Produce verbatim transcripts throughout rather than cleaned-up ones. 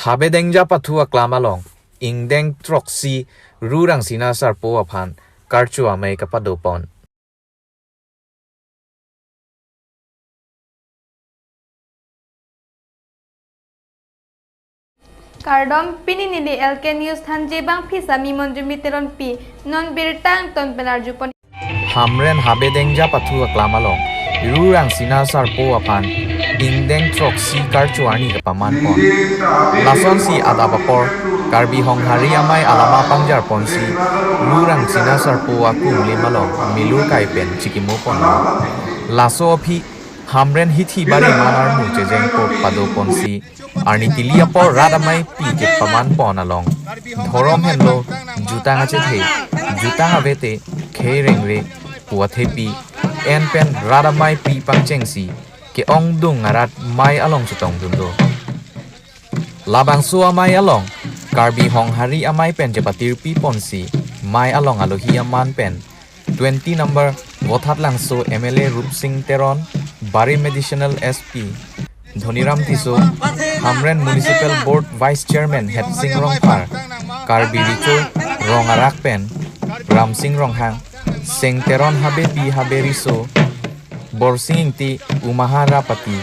Habe Dengja pathu aklam along ingdeng throksi Ru Rangsina Sarpo aphan karcho amei kapado pon. Kardom, pini neli L K News thanji bang phisa mi Monjumi Teronpi, non birta angton pen arju pon. Hamren Habe Dengja pathu aklam along Ru Rangsina Sarpo aphan ingdeng throksi karcho arni kapaman pon. Lasonsi adap apor Karbi Honghari Amei alama pangjar ponsi Ru Rangsina Sarpo akumlim along milur kai pen chikimo pon. Laso aphi Hamren hithi bari man armu chejengpo pado ponsi arni tili apor rat amei pi kepaman pon along dhorom henlo jutang achethe, jutang avete khei rengre pu athepi en pen rat amei pi pangchengsi ke-ongdung arat mei along chetongdun do. Labangso amei along Karbi Honghari Amei pen chepatirpi ponsi mei along alohi aman pen twenty number Vothatlangso M L A Rupsing Teron, Barim Additional S P Dhoniram Tisso, Hamren Municipal Board Vice Chairman Hetsing Rongphar, Karbi Recho Rong Arak pen Ramsing Ronghang, Seng Teron Habe Pi Habe Riso, Borsing Ingti, Umaha Rapati,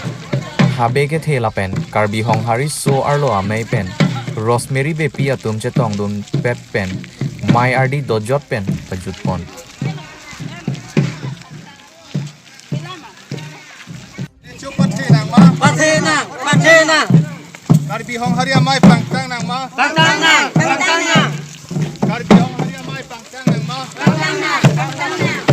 Habe Kethe lapen Karbi Honghari So Arlo Amei pen Rosemary Beypi atum chetongdun pet pen mei ardi dojot pen pajut pon. Chu pathe nang ma? Pathe nang, pathe nang. Karbi Honghari Amei pangtang nang ma? Pangtang nang, pangtang nang. Karbi Honghari Amei pangtang nang ma? Pangtang nang, pangtang nang.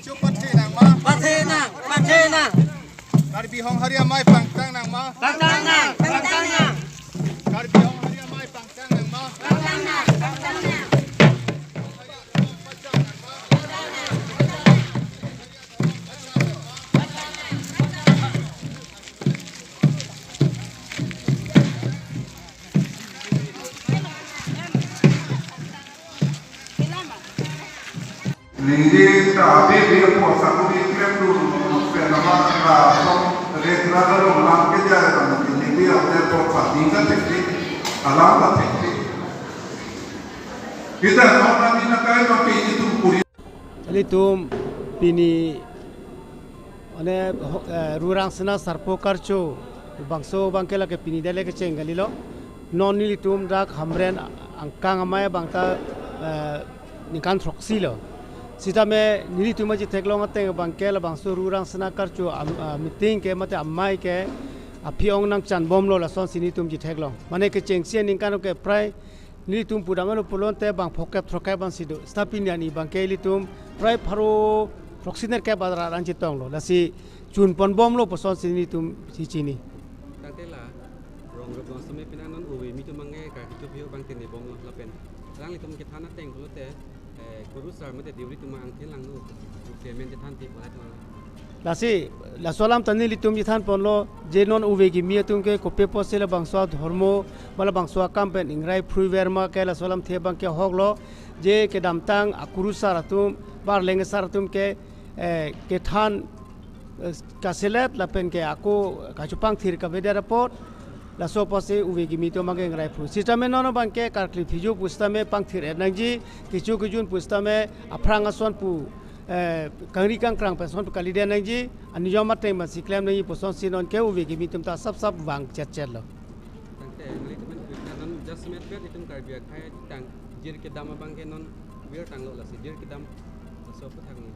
Chu pathe nang ma? Pathe nang, pathe nang. Karbi Honghari Amei pangtang nang ma? Pangtang nang, pangtang nang. Karbi Honghari Amei pangtang nang ma? Pangtang nang, pangtang nang. Ningje ta abe be apo sakuri klem dun pen nama ta song re kra lo lang ke ja ta ningje abe apo sa ningje thekti alam ta thekti. Kita nong nang ni na kai ma pe ji tum puri. Ilitum pini mane ho-, eh, Ru Rangsina Sarpo karcho bangso abangke lake pini dele kecheng kalilo. Non nelitum dak Hamren Angkang Amei abangta, eh, ningkan throksi lo. Sitame nelitum aji theklong ateng abangke labangso Ru Rangsina karcho am-, ah, meeting ke mate amei ke aphi-ong nangchanbomlo, lasonsi nelitum ji theklong. Mane kechengsi aningkan ke prai nelitum pudam alo pulote bang phokep throkkep ansi do. Seta pini arni abangke ilitum prai pharo throksi nerkep arat an chetonglo. Lasi chunponbomlo pusonsi nelitum si chini. Tangte la rong rong seme pina non uve mi tum ange ka kitu pio bang tene bomlo lapen. Alanglitum kethan ateng pulote, eh, kurusar mate deuri tum angthin langno. Payment chethan te pulat ma. Lasi, laso alam ta nelitum chethan ponlo, je non uve kimi atum ke kopi apotsi labangso adhormo, ma labangso akam pen ingrai phrui ver ma ke laso alam the abangke ahoklo, je kedamtang akurusar atum, ba arleng asar atum ke, eh, kethan, eh, kaselet lapen ke ako kachupangthir kavedet apot, laso apotsi uve kimi atum abangke ingrai phrui. Sitame non abangke karkli phiju pusitame pangthir-et nangji, kecho kejun pusitame aphrang ason pu, eh, kangri kangkrang pen ason pu kaliden nangji, anijom ateng pensi klem nangji pusonsi non ke uve kimi atum ta sap sap vang chet chet lo. Tangte, nelitum pen kwikna non just met bet itum Karbi akhei tang jir kedam abangke non wir tanglo lasi jir kedam laso aphuthak ni.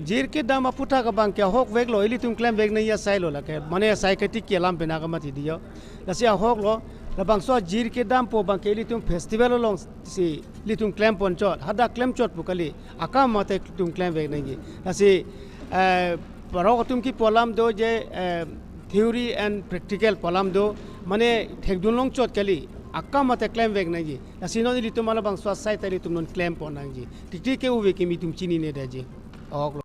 Jir kedam aphuthak abangke ahokveklo, ilitum klemvek nangji asai lo lake, mane asai katik ke alam pena kamathi diyo. Lasi ahoklo, labangso jir kedampo abangke ilitum festival alongsi ilitum klem ponchot, hadak klemchot pu kali, akam mate ilitum klemvek nangji. Lasi, eh, parok atum kipu alam do je, eh, theory and practical pu alam do, mane thekdun longchot kali, akam mate klemvek nangji. Lasi non ilitum labangso asai ta ilitum non klem pon nangji. Tiktik ke uve kimi atum chininedetji. Ahoklo.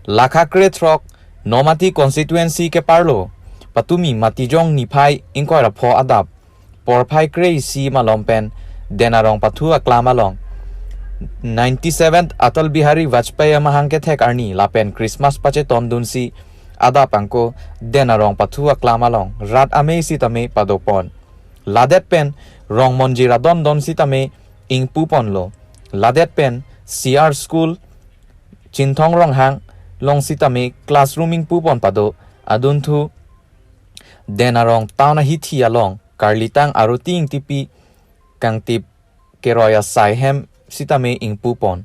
Lakha krethrok Nomati constituency keparlo Patumi Matijong niphai ingkoi ra pho adap porphai kre-isi malom pen Denarong pathu aklam along ninety-seventh Atal Bihari Vajpayee amahang kethek arni lapen Christmas pachetondunsi adap angko Denarong pathu aklam along rat amei sitame padopon. Ladet pen rong monjir adondon sitame ingpuponlo. Ladet pen C R School Chinthong Ronghang along sitame classroom ingpupon pado. Adunthu Denarong town ahithi along Karlitang Aruti Ingtipi kangtip keroi asai hem sitame ingpupon.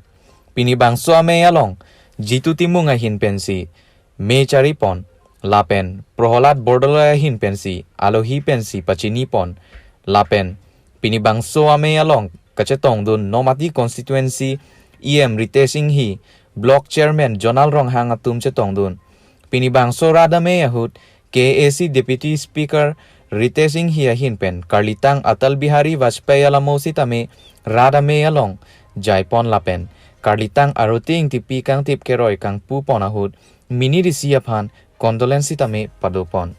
Pini bangso amei along Jitu Timung ahin pensi mei charipon lapen Prohlad Bordoloi ahin pensi alohi pensi pachinipon lapen pini bangso amei along kachetongdun Nomati constituency E M Ritesh Enghi, Block Chairman Zonal Ronghang atum chetongdun. Pini bangso rat amei ahut K A A C Deputy Speaker Ritesh Enghi ahin pen Karlitang Atal Bihari Vajpayee alamo sitame rat amei along jaipon lapen Karlitang Aruti Ingtipi kangtip keroi kangpupon ahut minit isi aphan condolence sitame padopon.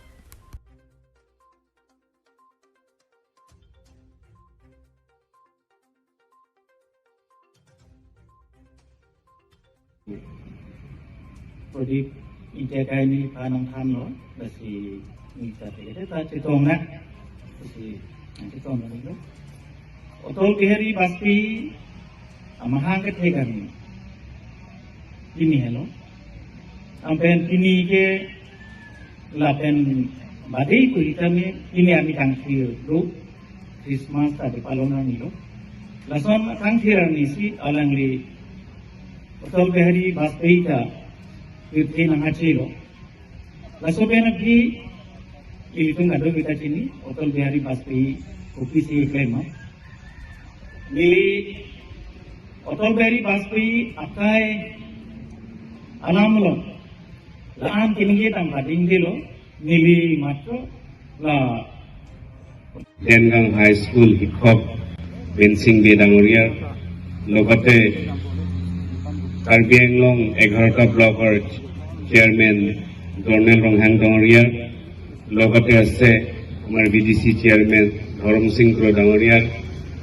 Prodip India kaini panang thanlo, lasi nita tegede ta chetong na, lasi nang chetong na lo. Atal Bihari Vajpayee amahang kethek arni pini helo. Ampen pini ke lapen bade ku itame pini ami tangthir do Christmas ta dipalon arni lo. Lason tangthir arni si alangli Atal Bihari Vajpayee ta pirthe nang achelo. Laso pen abhi ilitum kadokave ta chini Atal Bihari Vajpayee kopisi klem ma. Neli Atal Bihari Vajpayee akai alam lo. La-an kiningje tang pading dilo, neli matro la Dengang High School শিক্ষক বেনসিং বে ডাঙৰীয়াৰ লগতে কাৰ্বি আংলং এঘাৰটা ব্লকৰ chairman journal Ronghang ডাঙৰীয়াৰ লগতে আছে আমাৰ বি ডি চি চেয়াৰমেন ধৰম সিং ক্ৰ ডাঙৰীয়াৰ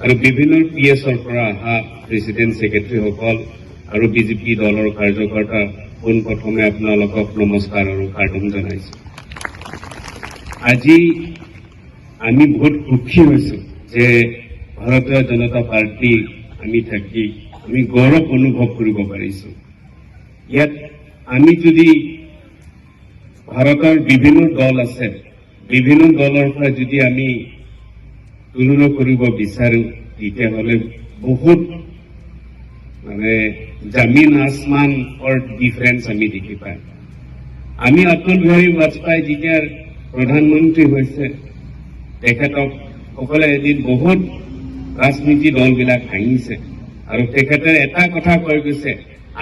আৰু বিভিন্ন পি এছৰ পৰা অহা প্ৰেচিডেণ্ট ছেক্ৰেটাৰীসকল আৰু বি জে পি দলৰ কাৰ্যকৰ্তা, পোনপ্ৰথমে আপোনালোকক নমস্কাৰ আৰু কাৰ্ডম জনাইছো। আজি আমি বহুত সুখী হৈছো যে ভাৰতীয় জনতা পাৰ্টি আমি থাকি আমি গৌৰৱ অনুভৱ কৰিব পাৰিছো। ইয়াত আমি যদি ভাৰতৰ বিভিন্ন দল আছে, বিভিন্ন দলৰ পৰা যদি আমি তুলনা কৰিব বিচাৰো, তেতিয়াহ'লে বহুত মানে জামিন আসমান অৰ ডিফাৰেন্স আমি দেখি পাই। আমি অটল বিহাৰী বাজপেয়ী যেতিয়া প্ৰধানমন্ত্ৰী হৈছে, তেখেতক সকলে এদিন বহুত ৰাজনীতি দলবিলাক হাঁহিছে আৰু তেখেতে এটা কথা কৈ গৈছে,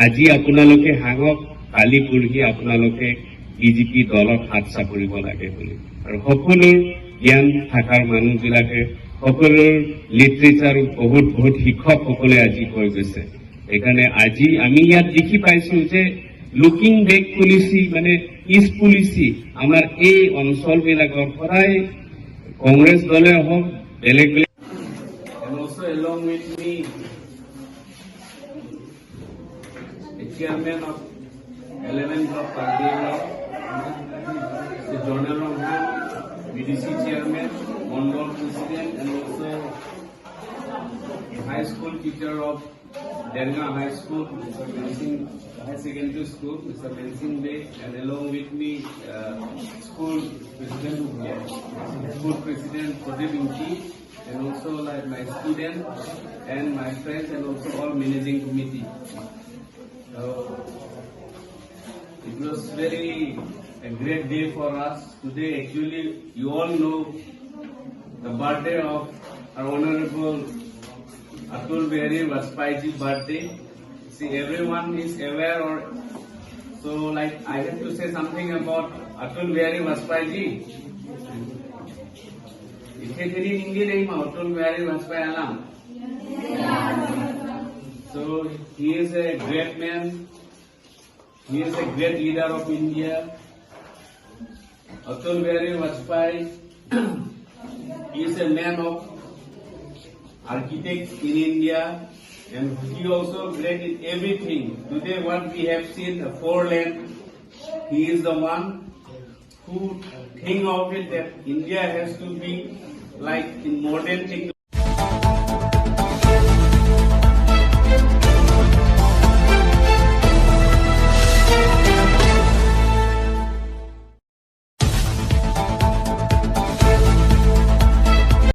আজি আপোনালোকে হাঁহক, কালি পৰহি আপোনালোকে বি জে পি দলত হাত চাপৰিব লাগে বুলি। আৰু সকলোৰ জ্ঞান থকাৰ মানুহবিলাকে, সকলোৰ লিটাৰেচাৰ বহুত বহুত শিক্ষকসকলে আজি কৈ গৈছে। সেইকাৰণে আজি আমি ইয়াত দেখি পাইছো যে লুকিং বেক পলিচি, মানে ইষ্ট পলিচি, আমাৰ এই অঞ্চলবিলাকৰ সদায় কংগ্ৰেছ দলে হওক, বেলেগ বেলেগ And also along with me, the chairman of eleven block Karbi Anglong, the Zonal Ronghang, B D C chairman, Mondol president, and also high school teacher of Derga High School, Mister Bensing, High Secondary School, Mister Bensing Bey, and along with me, uh, school president, school president Prodip Ingti, and also like my student and my friends and also all managing committee. So it was very a great day for us today. Actually, you all know the birthday of our honorable Atal Bihari Vajpayee ji birthday. See, everyone is aware or so, like, I have to say something about Atal Bihari Vajpayee ji. Isi tini ningje nai ma Atal Bihari Vajpayee alam. So he is a great man. He is a great leader of India. Atal Bihari Vajpayee is a man of architects in India, and he also great in everything. Today, what we have seen, a four lane, he is the one who think of it that India has to be like in modern technology.